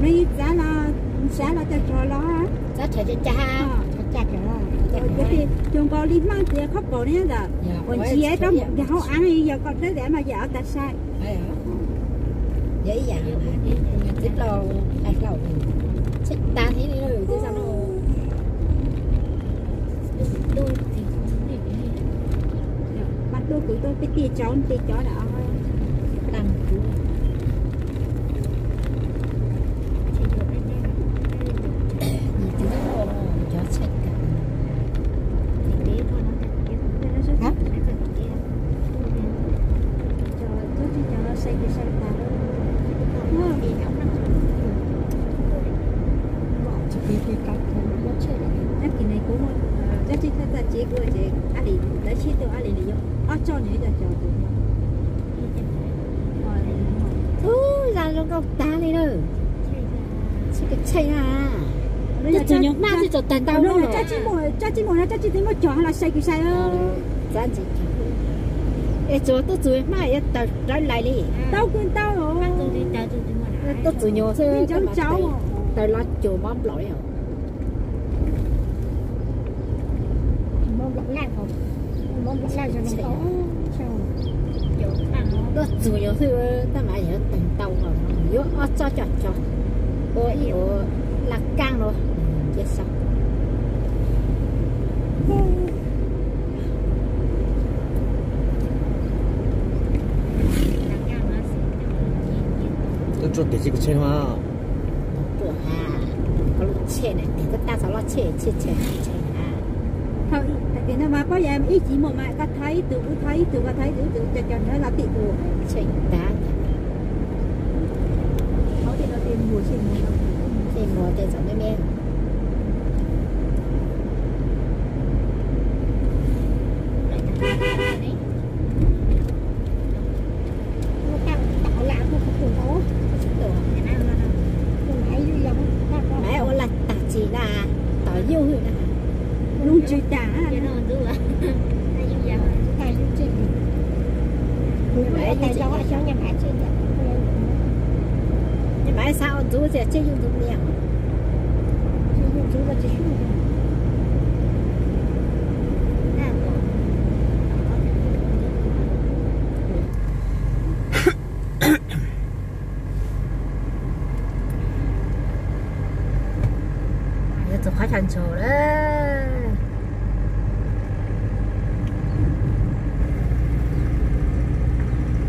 No ib txav los, txav los cog tsov los. Cog nkaus li hmaj tias khob kaum ne ntawm uas ntsia rau nkag hauv av yog koj dawb dav mas yog av tag sai. Mas tuaj kuv tuaj peb tiaj cov tej cov lawm. Ub, zaj zoo nkauj tag li lawm. Tsheb na. Tuaj txug nyuag hmab twb tsaus tag ntau no. Tsob tsib muag no tsob tsib txiv muaj cog los sai kws sai. Es tsuas tuaj txug hmab yuav tawg rawv lais li. Tau kws ntau. Tuaj txug nyuag xwb, tawg los cuag mob nplaum li os. Tuaj txug nyuag xwb tab mas yuav tawg ntau, yuav ob txoj coj cog. Ua ib ua laj kaab no cia sau. Tuaj tsuag tes tsis kws tsheb mas. Tuaj ha, koj lub tsheb na, tes koj tab txog lub tsheb, tsheb tsheb tsheb na. Thaum no mas pab yog ib txiv muam mas koj thov ib tug, kuv thov ib tug, koj thov ib tug, ib tug, cov cov nrog los tim tus tsheb tag. Tsheb muag tej txom me me. Maiv ua laj tag tsis na, tom yuj hwm na. Lub ntsws tas. Maiv xav ua ntxuv tias tseg yuj ntxuv mias. Yuav txog qhov chaw ntsoog lawm.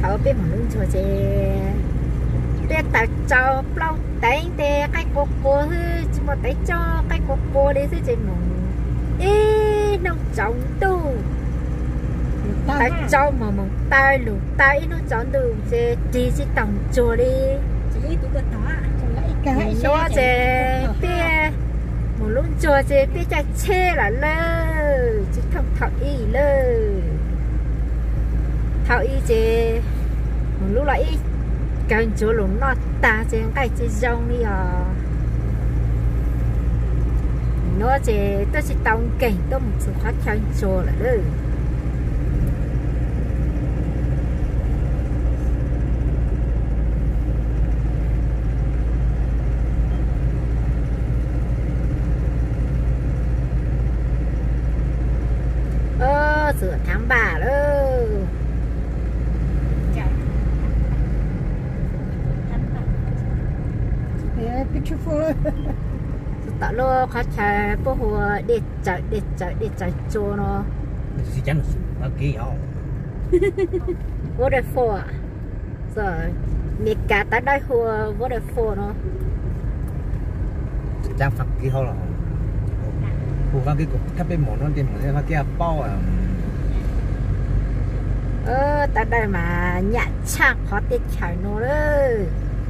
Thaum peb mus lub ntsuag ces peb taws tsau plaub teev tes qaib qua qua xwb, tsis muaj teev tsau, qaib qua qua li xwb ces mus ib hnub tsaus ntuj. Taws tsau mas mus taw lug taw ib hnub tsaus ntuj ces rig tsis taus ntsuag li. Nuav ces peb mus lub ntsuag ces peb caij tsheb lawm lawm, tsis thooj thaum ub lawm. Thaum ub ces mus lub los ib kawg ntsuag lug noj tag ces nqaij tsis zoo li os. Nuav ces tuaj tsis tau nkeeg, tuaj mus txug qhov chaw ntsuag lawm lawm. Txug thab npaj lawm. Txug tom lub qhov chaw puab hu ua dej tsawm, dej tsawm, dej tsawm tsua no. Waterfall. Amelikas tawv dawb hu ua waterfall no. Hu Fab Kis kuv thab peb mus no ces mus Fab Kis paub. Tawv dawb mas nyam tshaj qhov teb chaws no lawm.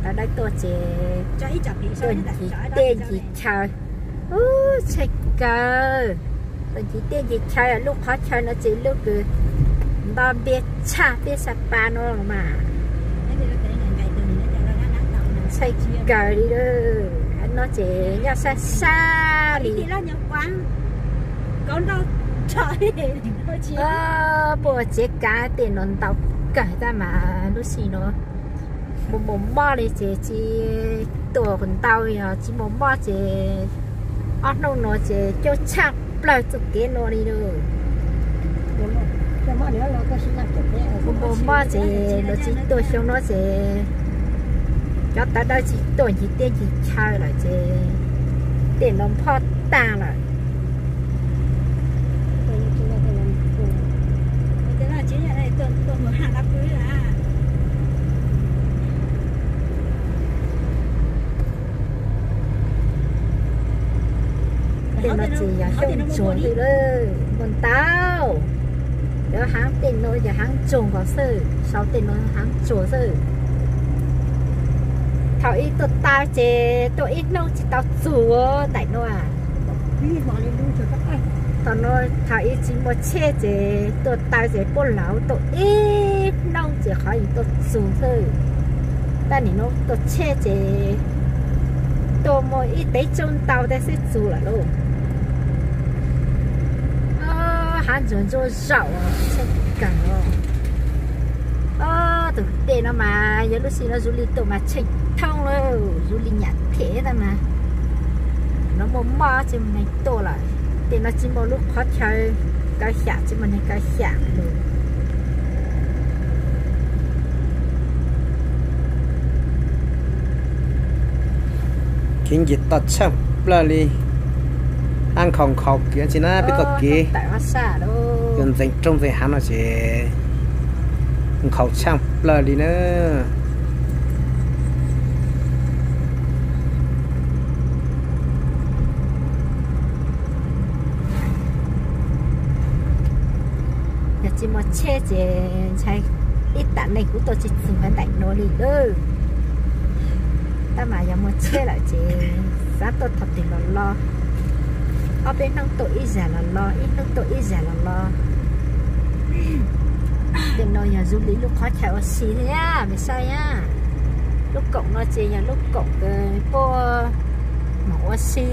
Tawv dawb tuaj ces tuaj ncig teb ncig chaw. Ub, tshaj kawg. Tuaj ncig teb ncig chaw, lub qhov chaw no ces lub kws nto npe tshaj peb Xab Pas no los mas. Tshaj kawg li lawm. No ces nyob sab sab li. Puag tsev kav tej no ntau kawg tab mas lub sij no Mus mus mob li ces tsis tuaj ntau, yog tsis mus mob ces ob hnub no ces coob tshaj plaws txoj kev no li lawm. Mus mus mob ces los tsis tuaj xyoo no ces cov tawv dawb tsis tuaj ncig teb ncig chaw lawm ces tej no phob tag lawm. Tej no ces yog xyoob ntsuag xwb lawm, muaj ntau. Cov haav tej no yog haav ntsuag nkaus xwb, sau tej no haav ntsuag xwb. Thaum ub tuaj taw ces tuaj ib hnub tsis tau txug ntaim no. Thaum no thaum ub tsis muaj tsheb ces tuaj taw ces puab laug tuaj ib hnub ces qhov yeej tuaj txug xwb. Tab nim no tuaj tsheb ces tuaj muaj ib teg tsob ntau tej xwb txug lawm lauj. Haav ntsuag ntsuag zaum tsheb kawg os. Ob tug dej no mas yog lub sij no zuj li tuaj mas tsheej thoob lawm, zuj li nyam them tab mas no muaj mob tsis muaj neeg tuaj lawm. Tej no tsis muaj lub qhov chaw kaw xyam, tsis muaj neeg kaw xyam lawm. Kev nce toj tshaaj plawg li, ab nkhaus nkhaus kiag tsi na peb txoj kev. Yuav ntxeev roob ntxeev hav no ces nkhaus tshaaj plawg li na. Yog tsis muaj tsheb ces ntshai ib tam neeg kuv tuaj tsis txug ntaim no li lawm. Tab mas yog muaj tsheb lawm ces xav tuaj thaum twg los los, ob peb hnub tuaj ib zag los los, ib hnub tuaj ib zag los los. Tej no yog zoo li lub qhov chaw ua si thiab me saib na. Lub koom no ces yog lub koom puab moog ua si,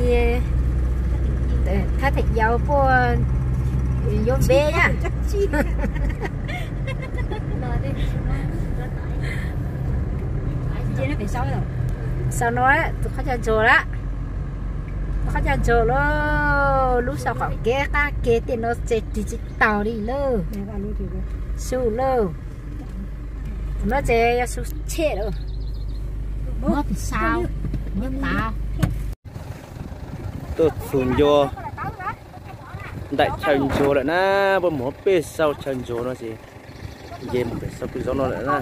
thab theem yau puab yuav npe na. Sau no tus qhov chaw ntsuag lawm, qhov chaw ntsuag lawm, lub sau qaum kev qab kev tej no ces ris tsis taus li lawm. Su lawm, no ces yog su tsheb lawm. Tuaj txug ncua ntaim chaw ntsuag lawm na, puab mus pem sau chaw ntsuag no ces nce mus pem sau kwj zoov no lawm na.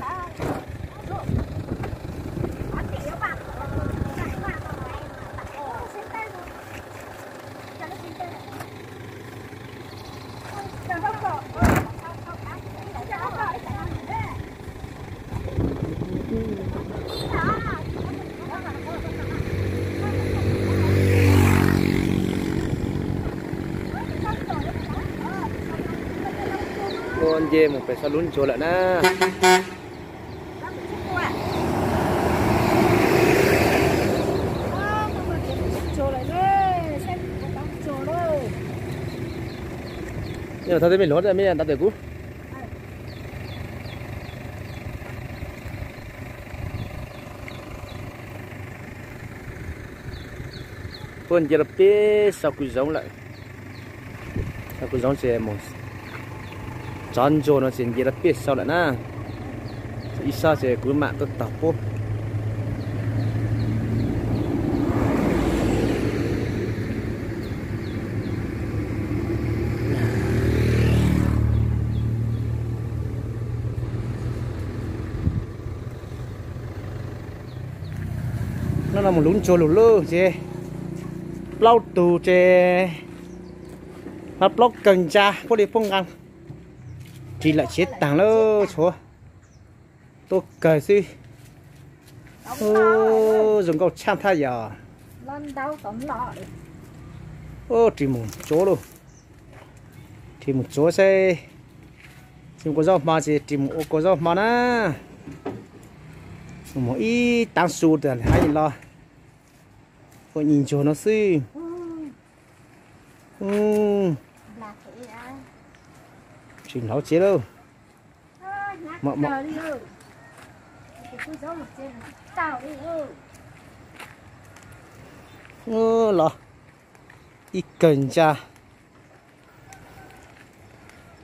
Puab nce mus pem sau lub ntsuag lawm na. Thov tej me luag me ntav tawm kuv. Puab nce rau pem sau kwj zoov lawm. Sau kwj zoov ces mus tsov ntsuag no ces nce rau pem sau lawm na. Ib sab ces kuv mam tuaj tog puab. No no mus lub ntsuag lug lug ces plaub tug ces hab plaub kawg ntsa puab li puab nqa ris lawm tsev taag lawm tshuav tuaj kawg xwb. Zoo nkauj tshaaj thaj yog. Ris mus tsuav lauj, ris mus tsuav saib, tsis ua zaub hmo ces ris mus ua kua zaub hmo na. Mus ib taav su tas hab los ua ib ntsuag no xwb. Tsis hlauv tsev lauj. Los ib kawg ntsa,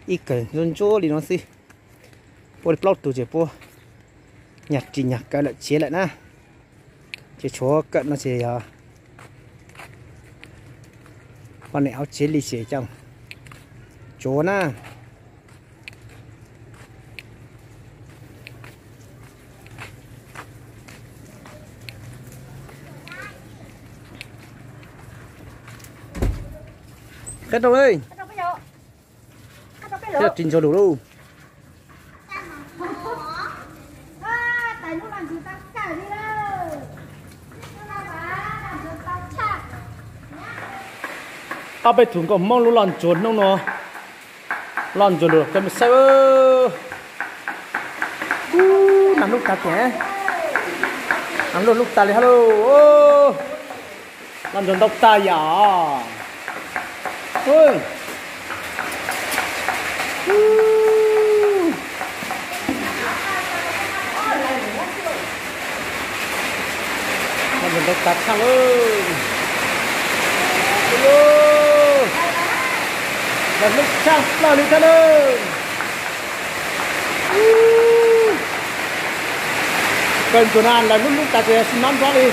ib kawg ntsuab ntsuab li no xwb. Puab li plaub tug ces puab nyag ris nyag kaw lawm tsev lawm na. Ces tshuav kawm no ces yog poj niam hauv tsev li ces coj tsuav na. Qab rau, ris ntsuag lug lauj. Ob peb tug nkauj Hmoob lub loj ntsuag hnub no, loj ntsuag lug kawg mus saib. Ub, nas hlub tag tiag, nas hlub hlub tag li hab lauj. Loj ntsuag ntau tag yom. Loj ntsuag ntau tag tshaj lauj. Lawv hlub tshaj plaws li thiab lauj. Kawg ntsuag na lawv hlub hlub tas ces xi nov nrov li.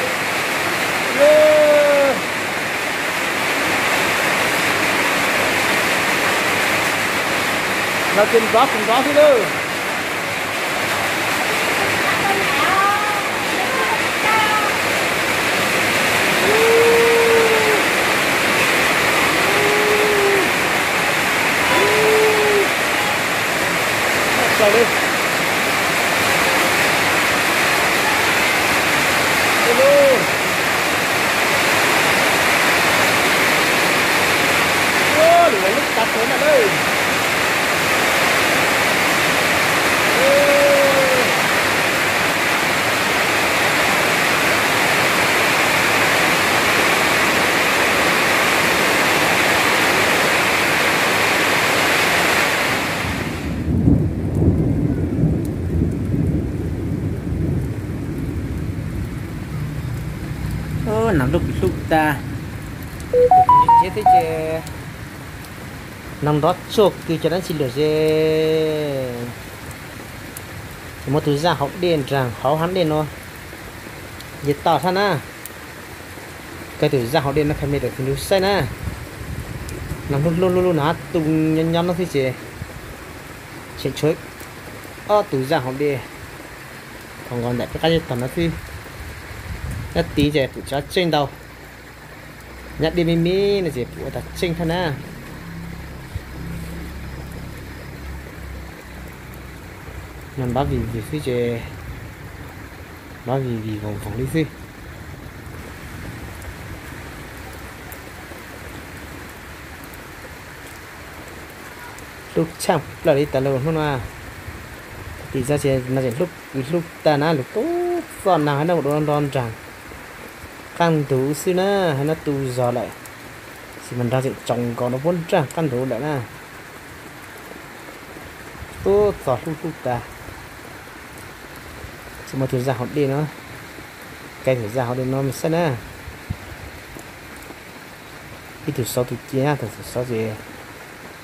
Lawv ces nrov kuv nrov xwb lauj. Plaws li. Lub lub tav teb na lawm. Nas hlub kuv hlub tas. Tsev teb ces nrov nrov tsuag kws cov dab tsi lawm ze. Ces muab tus zaj hauv dej nraag hauv hab dej no, ces tau thab na. Kawg tus zaj hauv dej no khaws me rau txiv nrug saib na. Nas hlub hlub lub lub no hab tu nyob nyob no xwb ces tseem tshuav ob tus zaj hauv dej. Thaum nkaus ntawm peb qab zeb tog no xwb. Nyob tid ces pum tsav tseej ntau, nyob dej me me no ces pum ua tsav tseej thab na. Nrov vim vim xwb ces nrov vim vim voog voog li xwb. Hlub tshaj plaws li tas lawm hnub no. Tim zaj ces no ces hlub hlub tag na, lug tub txoj nag hab no ua dua nrog nraag qaab ntug xwb na, hab no tu zog lawm. Xi mas nraag tseem tsoom nkaus no puab nraag qaab ntug lawm na. Tub txog hlub hlub tag. Tsis muaj tus zaj hauv dej no, kais tus zaj hauv dej no mas saib na. Ib tug xauv tus ci na, tus xauv ces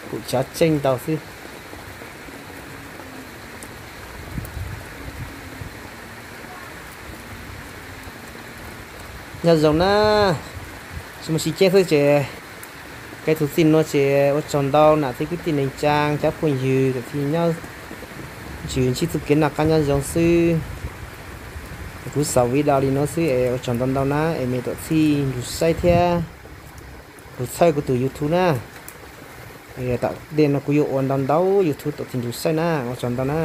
pum tsav tseej ntau xwb. Nyob zoo na, tsis muaj tsis ceeb xwb ces kais tus txij nuav ces ua tsaug ntau nam txiv kwv tij neej tsaa cov phooj ywg tam txij nyob ntsib txuj kev noj qaab nyob zoo xwb. Kuv xaus video li nuav xwb es ua tsaug ntau ntau na es mej tuam txhij nrug saib thiab nrug txhawb kuv tus YouTube na. Tom ntej no kuv yuav ua ntau ntau YouTube tuam txhij nrug saib na, ua tsaug ntau na.